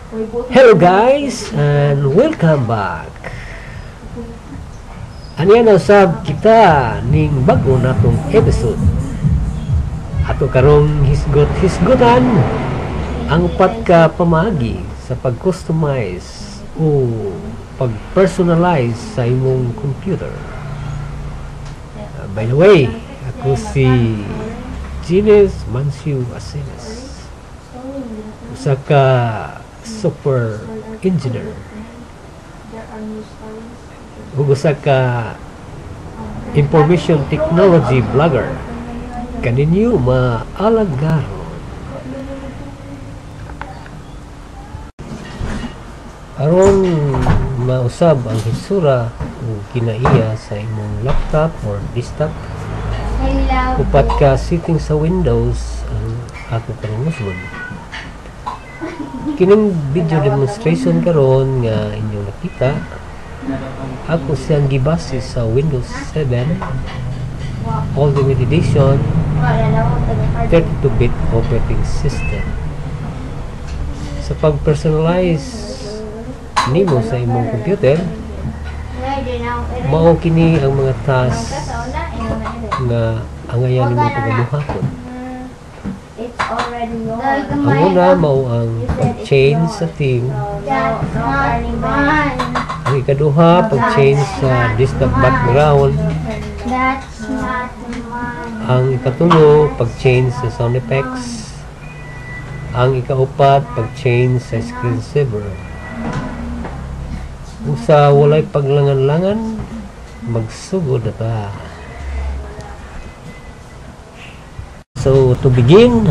Hello guys, and welcome back. Aniya na usab kita ning bag-o natong episode. Ato karong hisgot-hisgotan ang upat ka pamaagi sa pag-customize o pag-personalize sa imong computer. By the way, ako si Gines Mansiu Acenes, usa ka software engineer ug usa ka information technology vlogger kaninyo maalagaron. Aron mausab ang hitsura ug kinaiya sa imong laptop or desktop, upat ka setting sa Windows ang ako karong usbon. Kining video demonstration karon nga inyong nakita, ako siyang gibase sa Windows 7 Ultimate Edition 32-bit operating system. Sa pag-personalize nimo sa imong computer, mao kini ang mga tasks nga angayan nimo pagabuhaton. Ang una mao ang pag-change sa theme. Ang ikaduha, pag-change sa desktop background. Ang ikatulo, pag-change sa sound effects. Ang ikaupat, pag-change sa screensaver. Usa walay paglangan-langan, magsugod na ta. So to begin,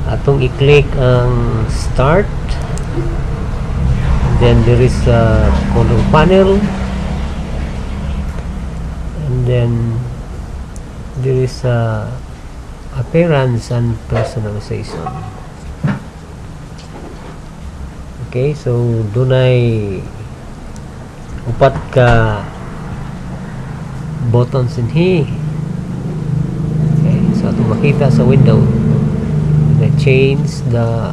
atong i-click ang start, and then there is a control panel, and then there is a appearance and personalization. Okay, so dunay upat ka buttons in here. Okay, so atong makita sa window, change the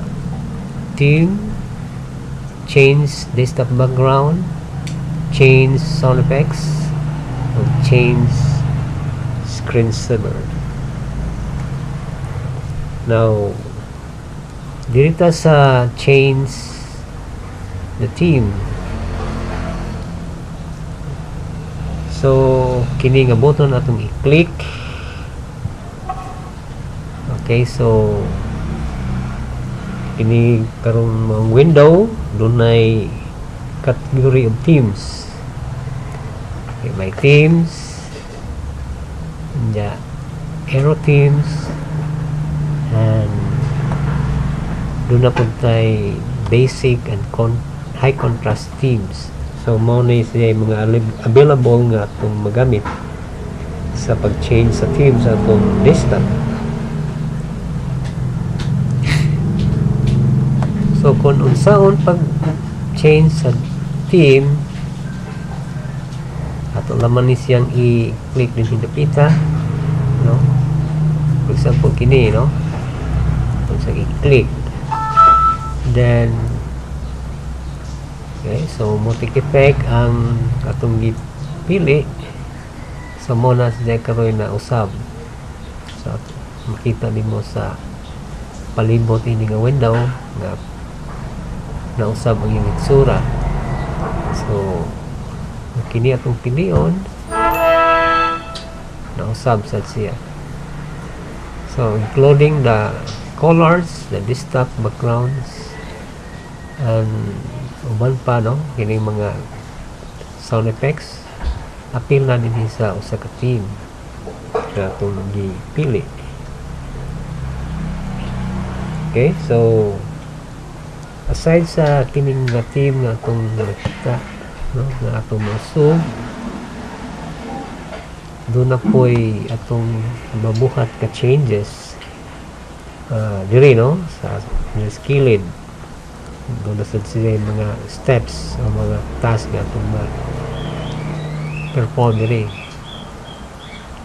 theme, change desktop background, change sound effects, and change screensaver. Now, dito sa change the theme, so kini nga button atong i-click. Okay, so kini karong mga window dunay category of themes. Okay, may themes, yeah, Aero themes, and duna pud tay basic and high contrast themes. So mao na siya mga available nga atong magamit sa pag-change sa themes sa atong desktop. So kung unsaon pag-change sa theme, ato laman ni siyang i-click din hindapita, no? For example kini, no? Kung sa i-click, then okay, so multi effect ang atong gipili. So mo na siya karon na usab. So makita nimo sa palibot ini nga window nga nausab ang iyong itsura. So kini atong pilion, nausab sad siya. So including the colors, the desktop backgrounds, and uban pa, no, kini mga sound effects apil na dinhi sa usa ka theme nga atong gipili. Okay, so aside sa kining nga theme nga atong nakita, no, nga atong mausog, doon na po'y atong mabuhat ka changes diri, no, sa skilled. Doon na sad sila yung mga steps o mga task nga atong ma-perform diri.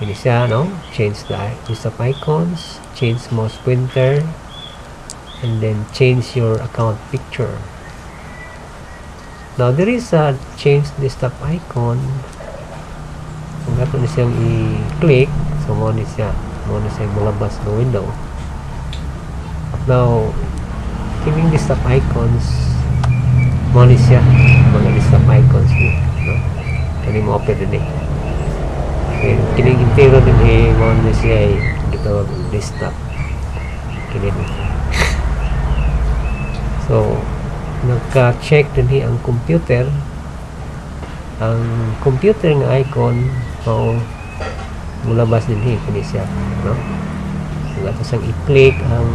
Kini siya, no, change the list of icons, change mouse pointer, And then change your account picture. Now, there is a change desktop icon. Kung ato ni siyang i-click, so mo ni siya mulabas nga window. Now, kining desktop icons, mo ni siya mga desktop icons ni, no? Kini mo appear din eh. Okay, kining intero din eh, mo ni siya ay gitawag og desktop kini ni. So nagka-check din ang computer, ang computer nga icon mao mulabas din kini siya, no? Kung ato sang i-click ang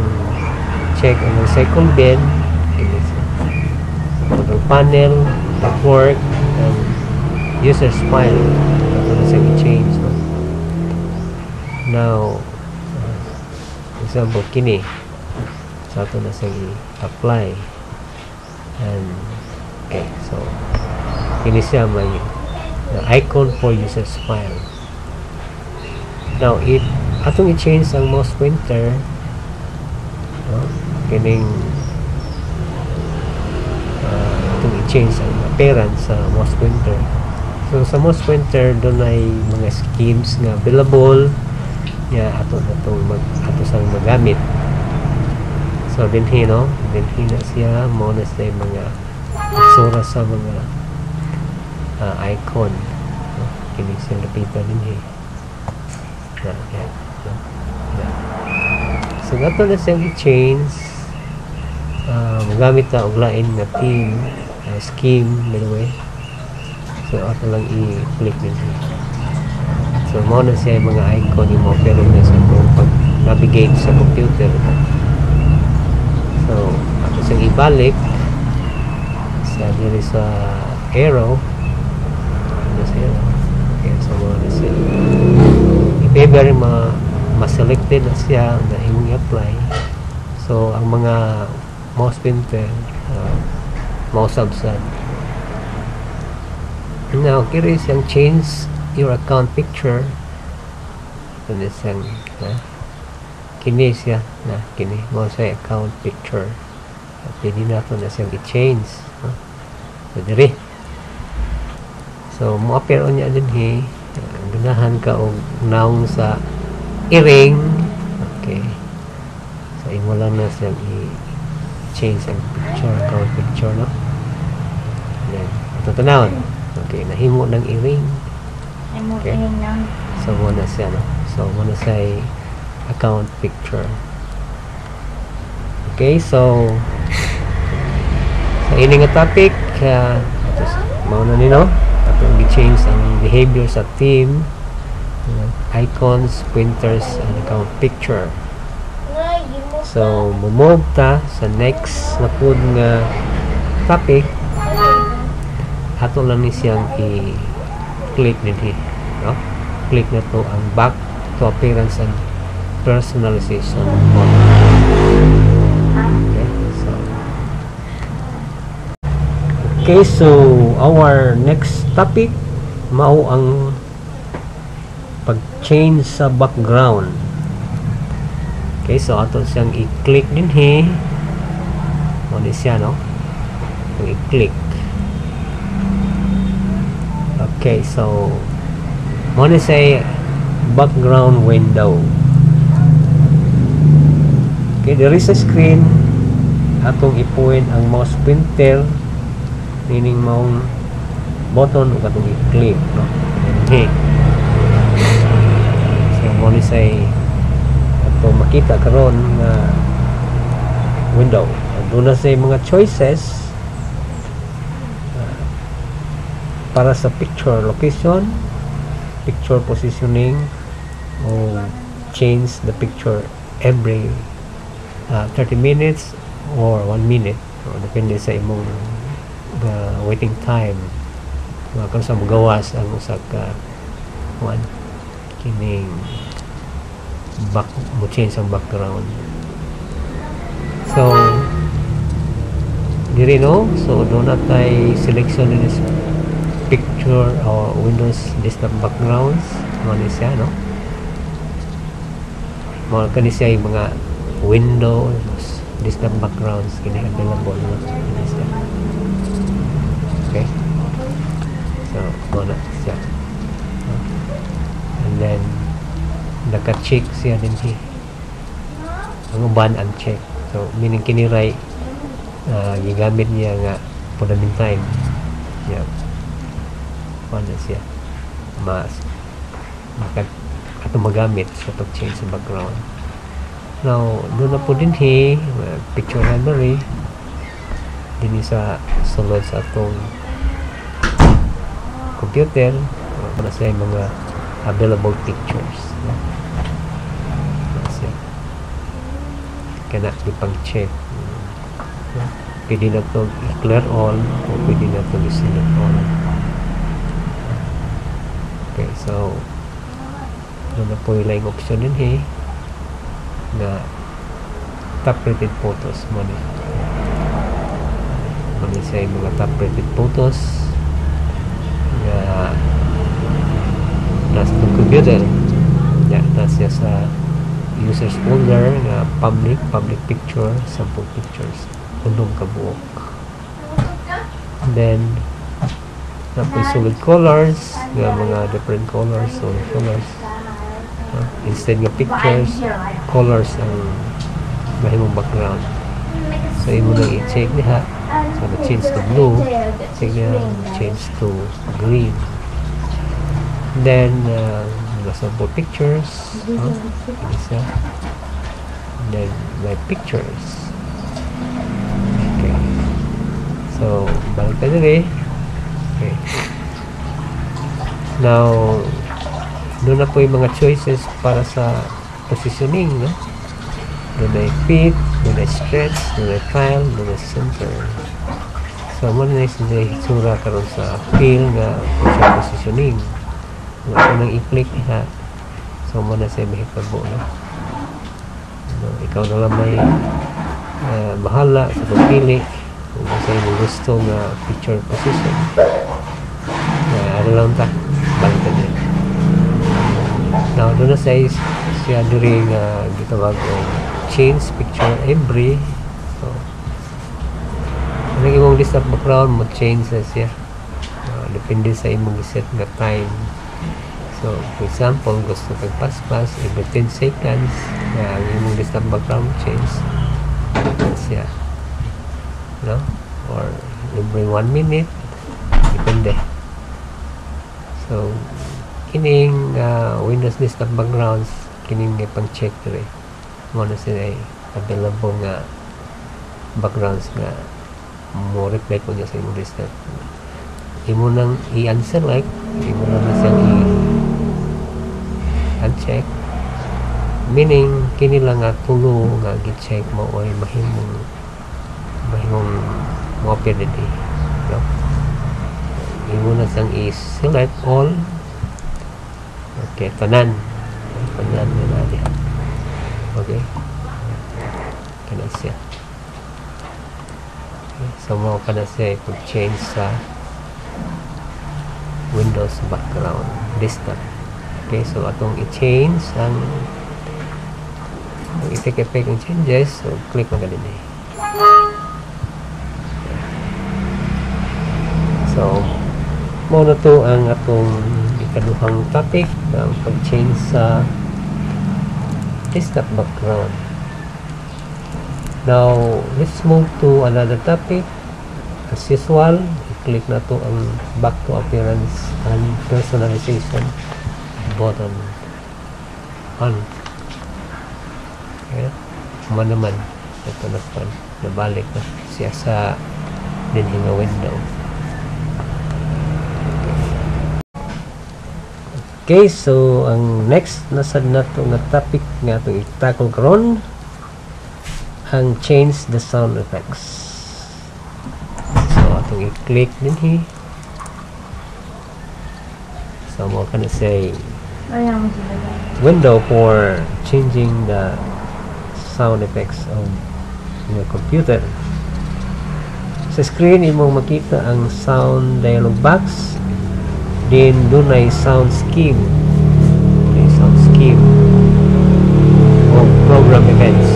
check ang recycle bin, kini siya, control panel, network, and users file, ato na siyang i-change, no? Now, example, kini sa ato na siyang i-apply and okay, so kini siya may the icon for users file. Now, if atong i-change ang mouse pointer, no, kining atong i-change ang appearance sa mouse pointer. So sa mouse pointer, dunay mga schemes nga available nga ato na tong mag ato sang magamit. So dinhi, no, dinhi na siya, mo na siya yung mga itsura sa mga icon, no? Kini siya lapitan dinhi na yan, no? Yan. So ato na siyang i-change, mogamit ta og lain nga theme, scheme, by the way. So ato lang i-click dinhi. So mo na siya yung mga icon yung mo pero na sa atong pag navigate sa computer. So ato siyang ibalik sa diri sa arrow. Ano sa arrow? Okay, so mo na siya, if ever ma ma-selected na siya na imong i-apply, so ang mga mouse pointer mouse sad. Now, kiri siyang change your account picture. Ito na siyang na kini siya na kini mo sa account picture. At pwede nato na siyang i-change, no? So diri, so mo appear unya dinhi. Ganahan ka og nawong sa iring, okay, so imo lang na siyang i-change ang picture, account picture, no? Then ito tanawon, okay, nahimo ng iring. Imo Okay. yung nang. So mo na siya, no? So mo na siya account picture. Okay, so sa ini nga topic, mao na ni, no? Atong gi-change ang behavior sa theme, icons, pointers, and account picture. So mo-move ta sa next na pud nga topic. Ato lang ni siyang i-click dinhi, no? Click na to ang back to appearance and personalization button. Okay, so okay, so our next topic mao ang pag-change sa background. Okay, so ato siyang i-click dinhi. Mo ni siya, no? Ang i-click. Okay, so mo ni say background window. Okay, there is a screen. Atong i-point ang mouse pointer meaning maong button ug atong i-click, no? Dinhi. So mo ni say ato makita karon nga window. Doon na say mga choices para sa picture location, picture positioning, o change the picture every 30 minutes or 1 minute o depende sa imong waiting time mga kung sa mugawas ang usa ka one kining back mo change ang background. So diri, no? So do not tay selection in this picture or Windows desktop backgrounds. Mo ni siya, no? Mo kani siya yung mga windows. Desktop backgrounds kini available na kini siya. Okay, so mao na siya. And then naka-check siya dinhi, ang uban uncheck, so meaning kini ray gigamit niya nga for the meantime. Yeah, mao na siya, mas maka ato magamit sa pag-change sa background. Now, duna pod dinhi picture library dinhi sa sulod sa atong computer para sa mga available pictures, no? Na siya kana ipang check, no? Pwede na to i-clear all o pwede na to i-select all. Okay, so duna pod yung option dinhi na top rated photos mo ni siya yung mga top rated photos nga nasa itong computer. Yeah, nasa sa users folder nga public, public picture, sample pictures, unom ka buok. Then naa poy solid colors nga mga different colors, solid colors, no? Instead nga pictures, colors ang mahimong background. So imo nang i-check diha. So na-change to blue, check niya, change to green. Then mga sample pictures, no? Isa. Then my pictures. Okay, so balik ta diri. Okay, now duna pod yung mga choices para sa positioning, no? Duna fit, duna stretch, duna tile, duna center. So mao na siya itsura karon sa fill nga picture positioning. Kung nang i-click ha, so mao na siya mahitabo, no? No, ikaw na lang may bahala sa pagpili kung sa imong gusto nga picture position. Ano lang ta, balik ta diri. Now, duna siya siya diri nga gitawag og change picture every. So anong imong desktop background mo change na siya, depende sa imong set nga time. So for example, gusto kag paspas every 10 seconds nga ang imong desktop background change na siya, no? Or every 1 minute, depende. So kining Windows desktop backgrounds, kining pang check diri, mao na sila ay available nga backgrounds nga mo reflect ko niya sa imong desktop. Imo nang i-unselect, imo na siyang i-uncheck, meaning kini lang nga tulo nga gi-check mo oy mahimong mahimong mo appear dinhi, no? Imo na siyang i-select all. Okay, tanan tanan na diha. Okay, kana siya. Okay, so mao kana siya pag-change sa Windows background desktop. Okay, so atong i-change ang i-take effect ang changes, so click lang dinhi. So mao na to ang atong ikaduhang topic, ang pag-change sa desktop background. Now, let's move to another topic. As usual, i-click na to ang back to appearance and personalization button. On. Okay. Man naman, ito na po, nabalik na siya sa dinhi nga window. Okay, so ang next na sad nato nga topic nga atong i-tackle karon ang change the sound effects. So atong i-click dinhi. So mo kana say window for changing the sound effects of your computer. Sa screen imong makita ang sound dialog box. Then dunay sound scheme. Okay, sound scheme o program events.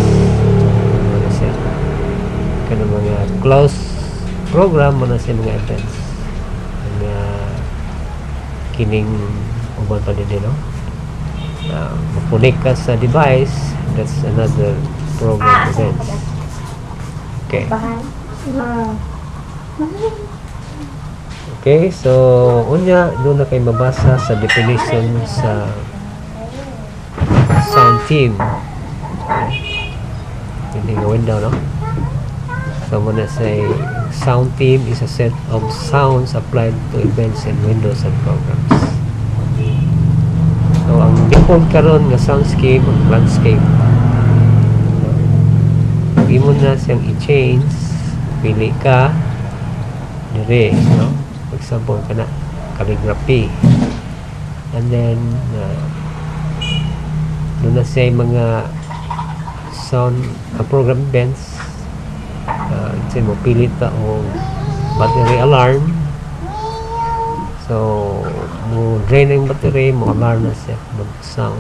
Ano siya? Pag-close program mo na siya mga events nga kining uban pa din, no? Mo-connect ka sa device, that's another program events. Okay. Ah. Okay, so unya duna kay mabasa sa definition sa sound theme. Okay. Hindi nga window, no? So, mao na say sound theme is a set of sounds applied to events in Windows and programs. So, ang default karon nga sound scheme ang landscape. No? Pag imo na siyang i-change, pili ka dire, no? For example, kana calligraphy. And then, duna siya mga sound program events. Say mo pili ta og battery alarm. So, mo drain ang battery, mo alarm na siya, mag sound.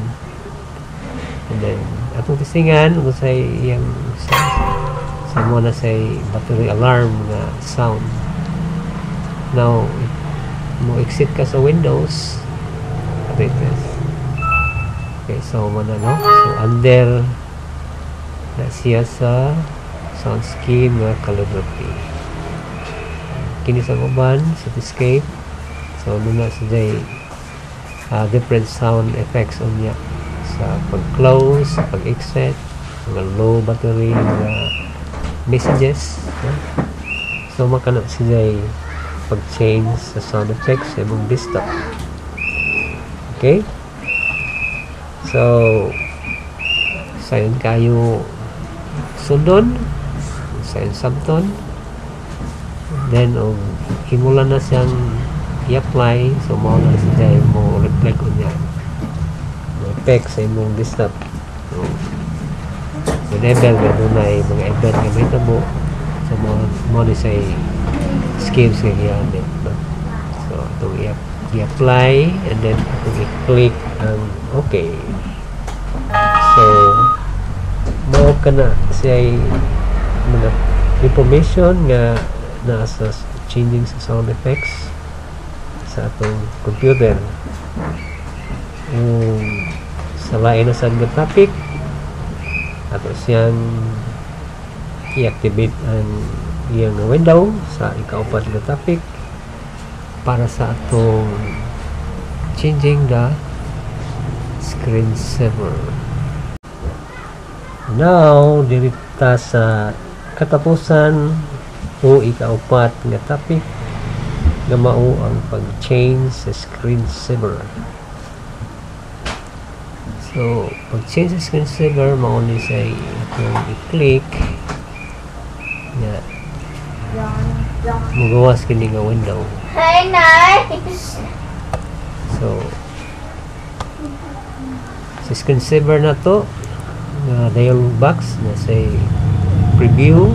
And then, atong tisingan, kung sa iyang sound. So, mao na say battery alarm nga sound. Now, mo exit ka sa Windows. Ato i-press. Okay, so mao na, no? So, under na siya sa sound scheme nga calligraphy. Kini sa uban, cityscape. So, duna siya different sound effects unya sa pag-close, pag-exit, mga low battery, mga messages. No? So, mao kana siya pag-change sa sound effects sa imong desktop. Okay? So, sayon kayo sundon, sayon sabton, then og imo na siyang i-apply, so mao na siya mo reflect unya. Mo effect sa imong desktop. So, whenever nga dunay mga event nga mahitabo, so mao ni say schemes nga gigamit, no? So, atong i-apply and then atong i-click ang okay. So, mao kana siya mga information nga naa sa changing sa sound effects sa atong computer. Sa lain na sad nga topic, ato siyang i-activate ang iyang window sa ikaupat nga topic para sa atong changing the screensaver. Now, diri ta sa katapusan o ikaupat nga topic nga mao ang pag-change sa screensaver. So, pag-change sa screensaver, mao ni say atong i-click nga mugawas kini nga window. Hey, nice. So, sa screensaver na to, nga dialog box na say preview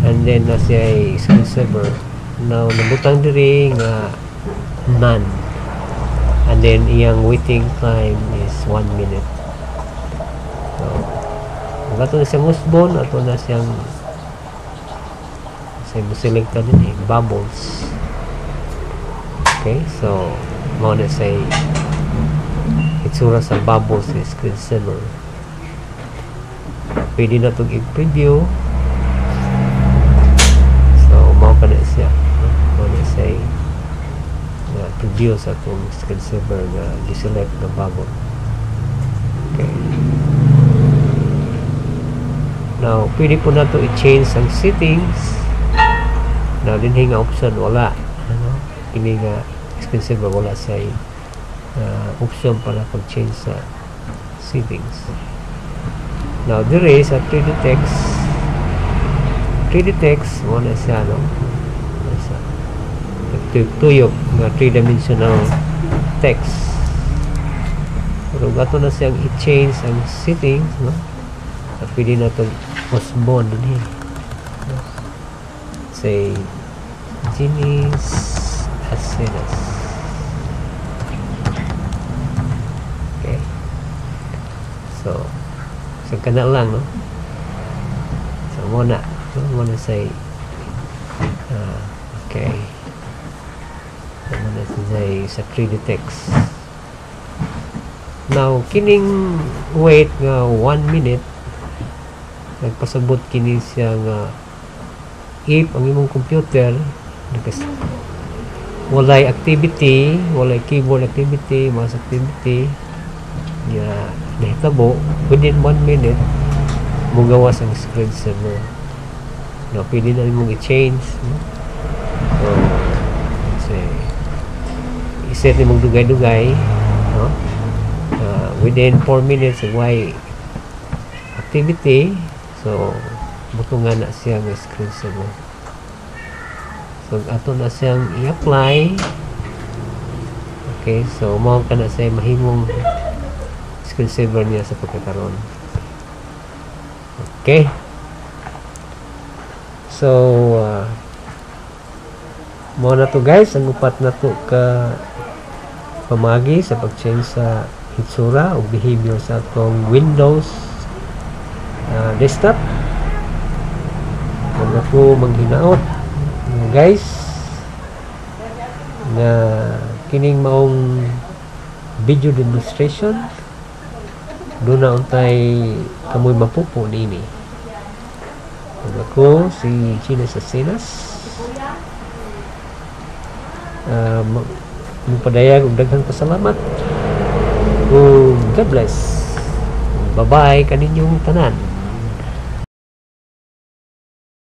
and then na siya screensaver. Now, nabutang diri nga none. And then, iyang waiting time is 1 minute. So, kung ato na siyang usbon, ato na siyang say mo select ta din eh, bubbles. Okay, so mao na say itsura sa bubbles sa screensaver. Pwede na itong i-preview. So, mao ka na siya. No? Mao na siya nga preview sa atong screensaver nga giselect nga bubble. Okay. Now, pwede po nato i-change ang settings. Now, dinhi nga option wala. Ano? Kini nga screensaver wala sa option para pag-change sa settings. Now, dire sa 3D text, 3D text, mao na siya, no? Nasa tuyok nga three-dimensional text. Pero ato na siyang i-change ang settings, no? So, pwede na itong usbon din eh. No? Say, Genius Acenas. Okay. So, sa kana lang, no? So, mao na. No, mo na say okay, mo na say sa 3D text. Now, kining wait nga 1 minute, nagpasabot kini siya nga if ang imong computer nakas walay activity, walay keyboard activity, mouse activity nga nahitabo, within 1 minute mugawas ang screen saver. No, pwede na imong i-change, no? So say i-set nimong dugay-dugay, no? Within 4 minutes way activity, so butungan na siya nga screen saver. So ato na siyang i-apply. Okay, so mao ka na siya mahimong screen saver niya sa pagkakaroon. Okay, so mao na to, guys, ang upat na to ka pamagi sa pag-change sa hitsura o behavior sa atong Windows desktop. Huwag ako manghinaot, guys, nga kining maong video demonstration duna untay kamoy mapupo niini. Ug ako si Gina Sacinas, mupadayag og daghang pasalamat ug God bless. Bye bye kaninyong tanan.